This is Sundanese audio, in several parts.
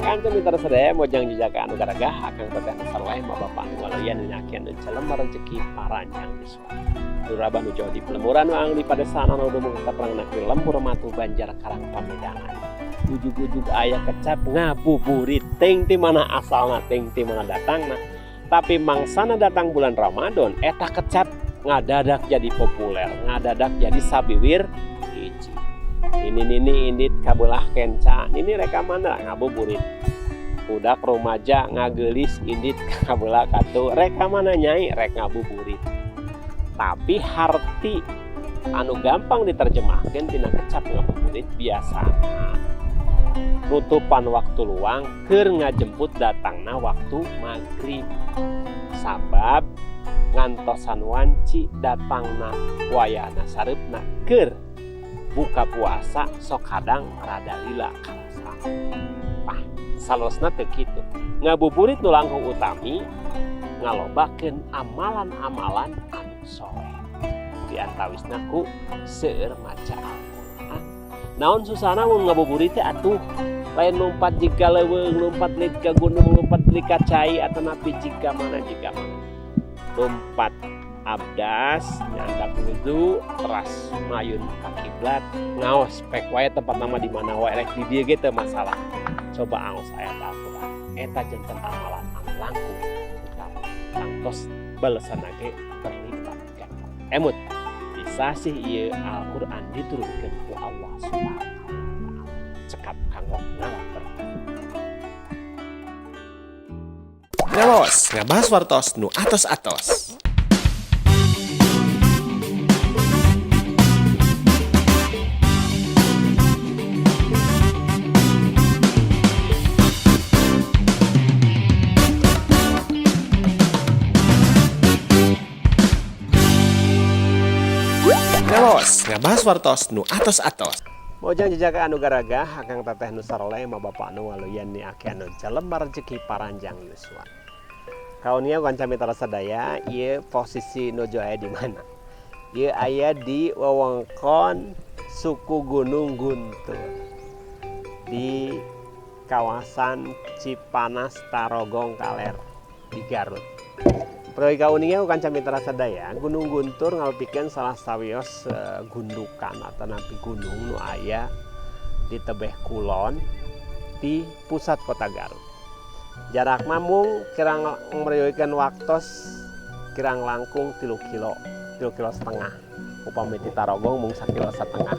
Kanca mitra sadaya, mojang jejaka anu garagah, akang teteh anu saroleh, ma bapak anu waloyan dina aki anu calembar rezeki paranjang yuswa. Duraba nu jauh di pelemuran nu ang di padesaan anu dumung katerang nakri lembur matu Banjar Karang Pamedangan. Ujug-ujug aya kecap ngabuburit ting ti mana asalna ting ti mana datangna. Tapi mangsana datang bulan Ramadan eta kecap ngadadak jadi populer, ngadadak jadi sabiwir hiji. Ini nini indit kabelah kenca, nini reka mana ngabuburit. Budak rumaja ngagelis indit kabelah katu, reka mana nyai rek ngabuburit. Tapi harti anu gampang diterjemahkan tina kecap ngabuburit biasana nutupan waktu luang keur ngajemput datangna waktu maghrib. Sabab ngantosan wanci datangna wayahna sareupna keur buka puasa sok kadang rada lila karasa. Tah, salosna teu kitu. Ngabuburit nu langkung utami ngalobakeun amalan-amalan anu soleh. Di antawisna ku seueur maca Al-Qur'an. Naon susahna mun ngabuburit teh atuh? Lain lompat jika leuweung, lompat lid ka gunung, lompat lid ka cai atau napi jika mana jika mana. Lompat abdas, nyandak wudu, teras mayun ka kiblat, ngaos pek wae tempat nama di mana wae rek di dieu ge teu masalah. Coba ngaos ayat Al-Qur'an. Eta janten amalan anu langkung utama. Tangtos balesanna ge berlipat ganda. Emut disasih ieu Al-Qur'an diturunkeun ku Allah Subhanahu wa taala. Cekap kanggo ngalap berkah. Ngawas ngabahas wartos nu atos-atos. Ngawas ngabahas wartos nu atos-atos. Mojang jejaka anu garagah, akang teteh nu saroleh, ma bapak anu waluyan ni aki anu jalembar rezeki paranjang yuswa. Kaunia kanca mitra sadaya, ieu posisi nuju aya di mana? Ieu aya di wewengkon suku Gunung Guntur. Di kawasan Cipanas Tarogong Kaler di Garut. Proyek kaunia kanca mitra sadaya, Gunung Guntur ngalupikeun salah sawios gundukan atau nampi gunung nu aya di tebeh kulon di pusat kota Garut. Jarak mung kirang merioikeun waktos kirang langkung 3 kilo, tilu kilo setengah. Upami ti Tarogong mung sakilo setengah.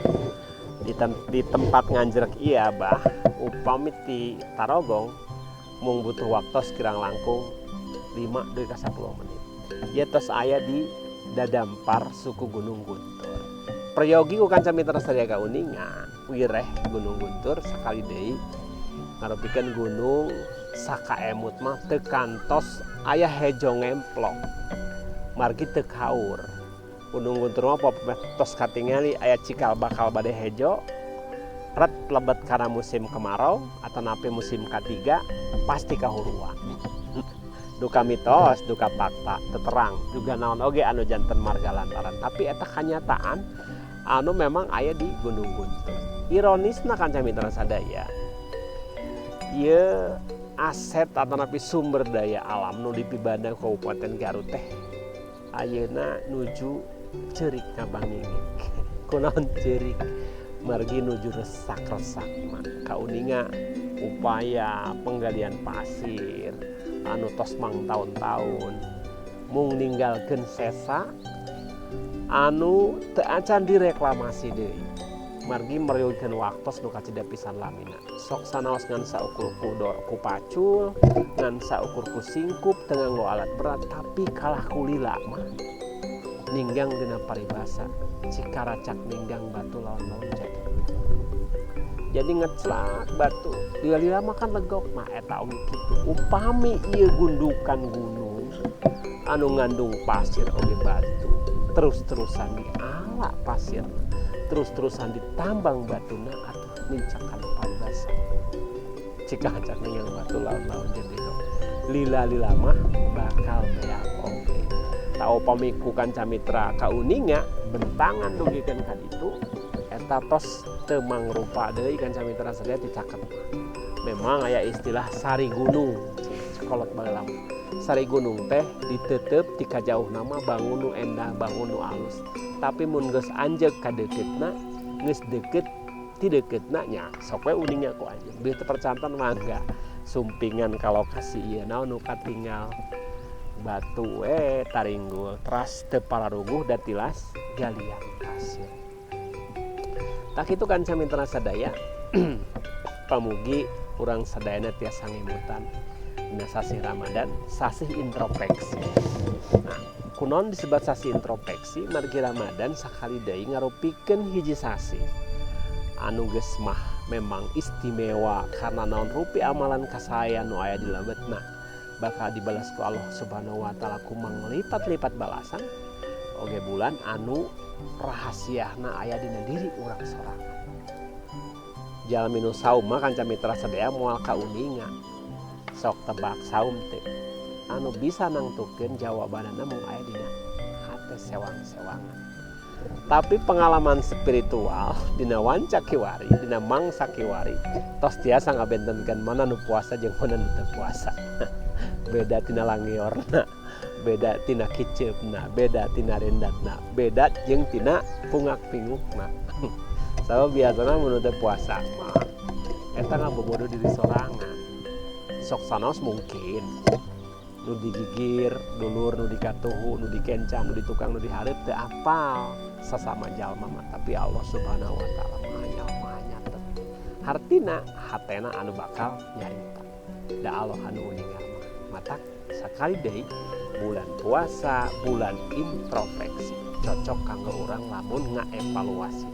Di tempat nganjrek ieu Abah, upami ti Tarogong mung butuh waktos kirang langkung 5 deui ka 10 menit. Ieu tos aya di dadampar suku Gunung Guntur. Peryogi ku kanca mitra sadaya kauninga, wireh Gunung Guntur sakali deui ngarupikeun gunung sakaemut mah teu kantos aya hejo ngemplok. Margi teu kaur. Gunung Guntur mah tos katingali aya cikal bakal bade hejo, ret lebet kana musim kemarau atau napi musim katiga pasti kahuruan. Duka mitos, duka fakta, teterang juga naon oge anu janten marga lantaran. Tapi eta kanyataan anu memang aya di Gunung Guntur. Ironisna kanca mitra sadaya, ieu aset atau napi sumber daya alam nu dipibanda Kabupaten Garut teh ayeuna nuju ceurik ngabangingik. Kunaon ceurik? Margi nuju resak-resak mah. Kauninga upaya penggalian pasir anu tos mang taun-taun mung ninggalkeun sesa anu teu acan direklamasi deui. Margi meryogikeun waktos nu kacida pisan lamina. Sok sanaos ngan saukur ku dor ku pacul, ngan saukur ku singkup teu nganggo alat berat, tapi kalah ku lila mah. Ninggang dina paribasa, cikaracak ninggang batu lawan-lawan jatuh. Jadi ngeclak batu, lila-lila mah kan legok mah eta oge kitu. Upami ieu gundukan gunung anu ngandung pasir oge batu, terus-terusan diala pasir, terus-terusan ditambang batuna atuh nincakan paribasa. Cikaracak ninggang batu lawan-lawan jadi lila-lila mah bakal beak oge. Tah upami ku kanca mitra kauninga bentangan dugikeun ka ditu Eta tos teu mangrupa deui kanca mitra sadaya ti caket. Memang aya istilah sari gunung sekolot baheula. Sari gunung teh ditetep ti kajauhna mah bangun nu endah, bangun nu alus. Tapi mun geus anjeuk ka deukeutna, geus deukeut ti deukeutna nya sok we uningnya ku anjeun. Beuh teu percanten mangga sumpingan ka lokasi ieu naon nu katinggal batu we taringgul teras teu pararuguh da tilas galian pasir. Tah kitu kanca mitra sadaya. Pamugi urang sadayana tiasa ngemutan dina sasih Ramadan, sasih introspeksi. Nah, kunaon disebut sasih introspeksi? Margi Ramadan sakali deui ngarupikeun hiji sasih anu geus mah memang istimewa karena naon rupi amalan kasaean nu aya di lebetna bakal dibalas ku Allah Subhanahu wa taala ku manglipat-lipat balasan. Oge bulan anu rahasiana aya dina diri urang sorangan. Jalmi nu saum mah kanca mitra sadaya moal kauninga. Sok tebak saum teh anu bisa nangtukeun jawabanana mung aya dina hate sewang-sewangan. Tapi pengalaman spiritual dina wanca kiwari, dina mangsa kiwari tos tiasa ngabentenkeun mana nu puasa jeung mana nu teu puasa. Beda tina langiorna, beda tina kiceupna, beda tina rendatna, beda jeung tina pungak-pingukna. Sabab biasana mun teu puasa mah eta ngabobodo diri sorangan. Sok sanaos mungkin nu digigir, dulur nu dikatuhu, nu dikenca, nu ditukang, nu dihareup teu apal sasama jalma mah, tapi Allah Subhanahu wa taala maha nyaho maha nyatet. Hartina hatena anu bakal nyarita. Da Allah anu uninga mah. Matak sakali deui bulan puasa, bulan introspeksi, cocok kanggo urang lamun ngaevaluasi.